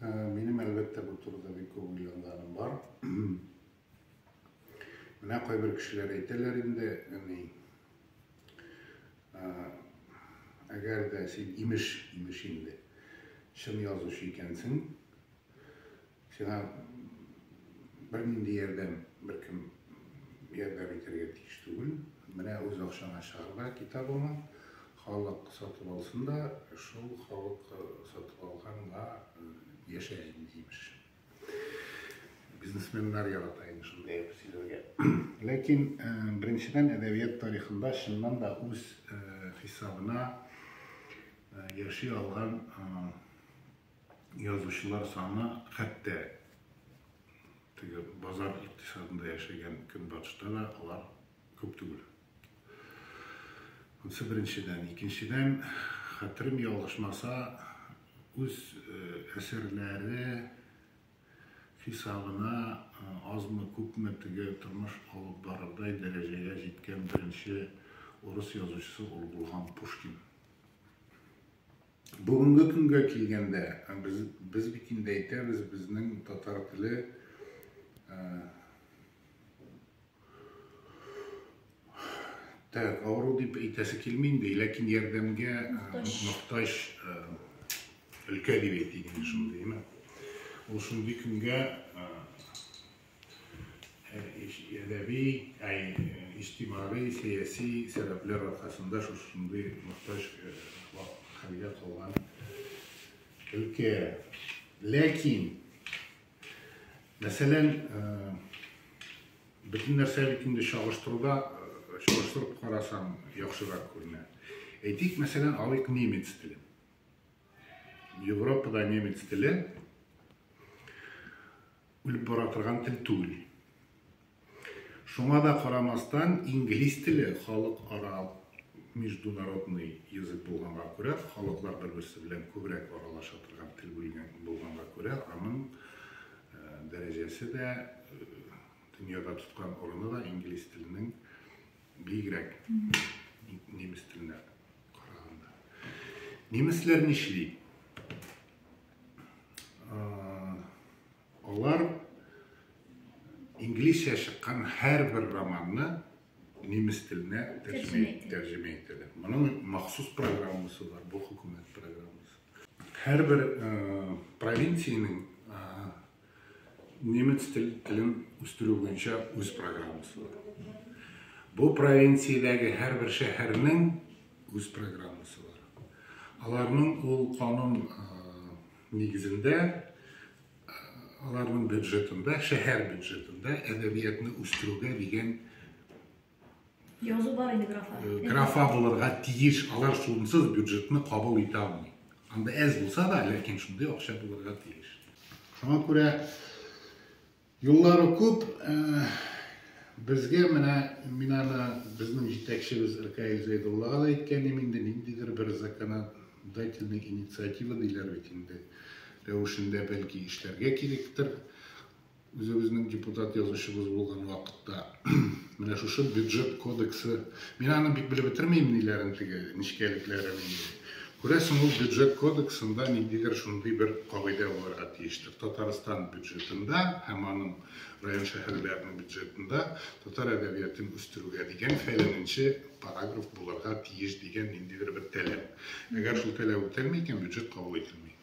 Минем, әлбәттә, бу турыда бик күп уйланганым бар. Менә кайбер кешеләр әйтәләр инде, ни, әгәр дә син имеш, имеш инде, чын язучы икәнсең, сиңа бернинди ярдәм, беркем ярдәм итәргә тиеш түгел. Менә үз акчаңа чыгар да китабыңны, халык сатып алсын да, шул халык сатып алганга яшә инде, имеш. Бизнесменнар ярата инде шундый әйбер сөйләргә. Ләкин, беренчедән, әдәбият тарихында чыннан да үз хисабына яши алган язучылар саны хәтта теге базар икътисадында яшәгән Көнбатышта да алар күп түгел. Монысы беренчедән. Икенчедән, хәтерем ялгышмаса, үз әсәрләре хисабына азмы-күпме теге тормыш алып барырдай дәрәҗәгә җиткән беренче урыс язучысы ул булган Пушкин. Бүгенге көнгә килгәндә, без, без бит инде әйтәбез, безнең татар теле так, авыру дип әйтәсе килми инде, ләкин ярдәмгә мохтаҗ өлкә дип әйтик инде шундый, әйме? Ул шундый көнгә әдәби, әй, иҗтимагый, сәяси сәбәпләр аркасында шушындый мохтаҗ хәлгә калган өлкә. Ләкин, мәсәлән, бөтен нәрсә бит инде чагыштыруда, чагыштырып карасаң, яхшырак күренә. Әйтик, мәсәлән, алыйк немец телен. Европада немец теле үлеп бара торган тел түгел. Шуңа да карамастан, инглиз теле халыкара международный язык булганга күрә, халыклар бер-берсе белән күбрәк аралаша торган тел булганга күрә, аның дәрәҗәсе дә, дөньяда тоткан урыны да инглиз теленең биегрәк немец теленә караганда. Немецләр нишли? Алар инглизчә чыккан һәрбер романны немец теленә тәрҗемә итәләр. Моның махсус программасы бар, бу хөкүмәт программасы. Һәрбер провинциянең немец телен үстерү буенча үз программасы бар. Бу провинциядәге һәрбер шәһәрнең үз программасы бар. Аларның ул канун нигезендә аларның бюджетында, шәһәр бюджетында әдәбиятны үстерүгә дигән язу бар инде, графа. Графа булырга тиеш. Алар шунсыз бюджетны кабул итә алмый. Анда әз булса да, ләкин шундый акча булырга тиеш. Шуңа күрә юллары күп. Безгә менә мин аны безнең җитәкчебез Ркаил Зәйдуллага да әйткән идем инде, ниндидер бер законодательный инициатива диләр бит инде, рәвешендә бәлки эшләргә кирәктер. Үзебезнең депутат язучыбыз булган вакытта менә шушы бюджет кодексы, мин аны бик белеп бетермим ниләрен, теге нечкәлекләрен инде. Күрәсең, ул бюджет кодексында ниндидер шундый бер кагыйдә булырга тиештер. Татарстан бюджетында һәм аның район шәһәрләренең бюджетында татар әдәбиятын үстерүгә дигән фәләненче параграф булырга тиеш дигән ниндидер бер таләп. Әгәр шул таләп үтәлми икән, бюджет кабул ителми.